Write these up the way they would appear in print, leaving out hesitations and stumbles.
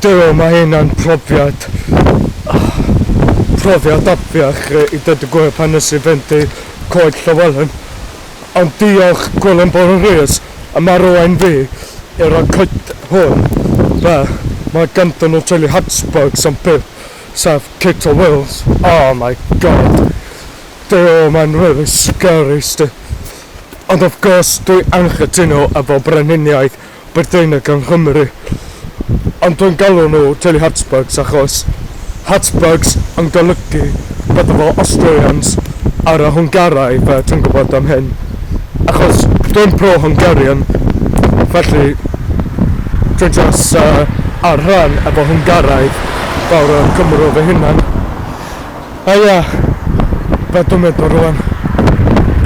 Duw, mae hynna'n profiad, profiad afiach i dweud y gwir pan nes i fynd i Coed Llywelyn. Ond diolch Gwilym Bowen Rhys am arwain fi i'r coed hwn ble mae ganddyn nhw teulu Habsburgs am byth, sef Kate o Wales. Oh my god. Duw, mae'n really scary, sti. Ond of course, dwi anghytuno efo brenhiniaeth Brydeinig yng Nghymru. Ond dwi'n galw nhw teulu Habsburgs achos Habsburgs yn golygu bydde fo Austrians ar y Hwngaraidd, fe ti'n gwybod am hyn. Achos dwi'n pro-Hungarian, felly dwi'n just ar rhan efo Hwngaraidd fel y Cymro fy hunan. A ia, be dwi'n meddwl rwan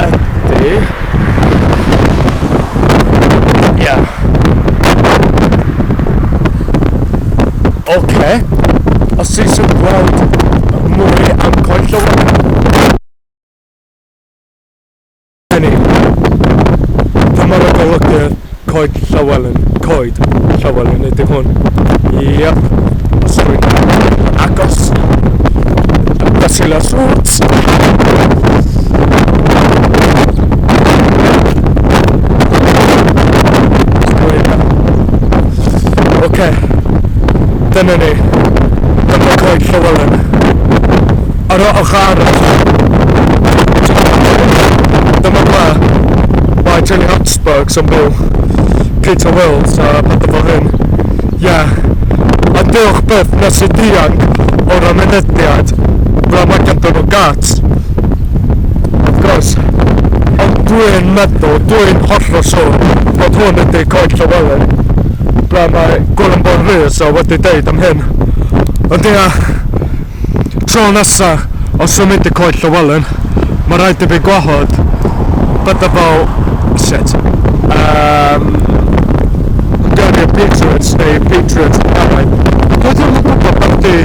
ydy... Ia. Oce, os ti eisiau gweld mwy am Coed Llywelyn, Hynny. Dyma'r golygydd Coed Llywelyn. Coed Llywelyn ydy hwn. Yep. Os dwi'n agos. Basilas Roots. Oce. Dyna ni. Dyma Coed Llywelyn. Ar y ochr arall, dyma ble mae teulu Habsburgs yn byw. Peter Wills a pethau fel hyn. Ie. Yeah. A diolch byth nes i dianc o'r ymynediad ble mae ganddyn nhw gats. Of course. Ond dwi'n meddwl, dwi'n hollol siŵr bod hwn ydy Coed Llywelyn. Ble mae Gwilym Bowen Rhys o wedi deud am hyn. Ond ia, Tro nesa, os dwi'n mynd i Coed Llywelyn, mae rhaid i fi gwahodd bydda fel, shit, Hungarian Patriots neu Patriots Hwngaraidd. Dwi ddim yn gwybod beth di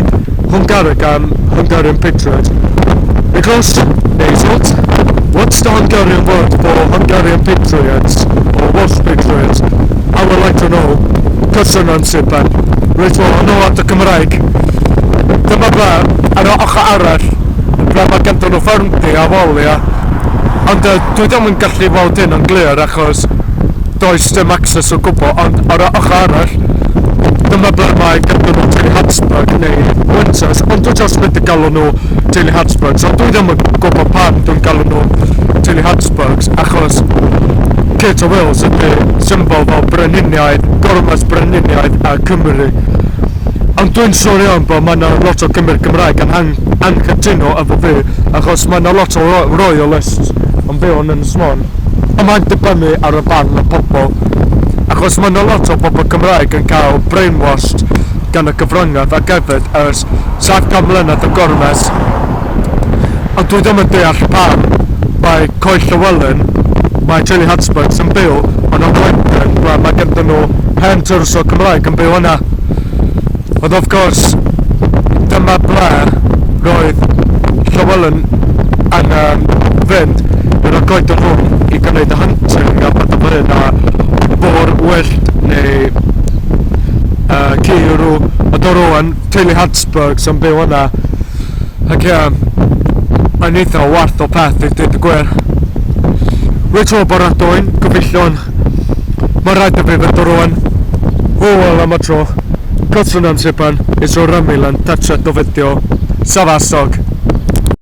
Hwngareg am Hungarian Patriot. Because, neu Zsolt, what's the Hungarian word for Hungarian Patriots or Welsh Patriots? I would like to know. Köszönöm szépen. Reit, wel, yn ôl at y Cymraeg. Dyma ble, ar y ochr arall, ble mae ganddyn nhw ffermdy a walia. Ond uh, dwi ddim yn gallu weld hyn yn glir achos does dim access o gwbl, ond ar y ochr arall, dyma ble mae ganddyn nhw teulu Habsburg neu Winters, ond dwi jyst mynd i galw nhw teulu Habsburg, so dwi ddim yn gwybod pam dwi'n galw nhw teulu Habsburgs, achos Kate o Wales ydy symbol fel brenhiniaid, gormes brenhiniaid a Cymru. Ond dwi'n siŵr iawn bod mae yna lot o Gymry Cymraeg yn anghytuno efo fi, achos mae yna lot o royalists yn byw yn Ynys Môn. Ond mae'n dibynnu ar y barn y pobl, achos mae yna lot o bobl Cymraeg yn cael brainwashed gan y cyfryngau ac hefyd ers 700 mlynedd y gormes. Ond dwi ddim yn deall pam mae Coed Llywelyn, mae teulu Habsburgs yn byw yn y goeden ble mae ganddyn nhw hen tywysog Cymraeg yn byw yna. Ond of course, dyma ble roedd Llywelyn yn um, fynd i'r goeden hwn i gwneud y hunting a pethau fel hyn a bwr wyllt neu ceirw a dorowen teulu Habsburgs yn byw yna. Ac ie, mae'n eitha warth o peth i dweud y gwir. Reit o bore dwyn, gyfeillion. Mae rhaid i fi fynd o rwan. Hwyl am y tro. Köszönöm szépen, és remélem tetszett a videó. Szevasztok!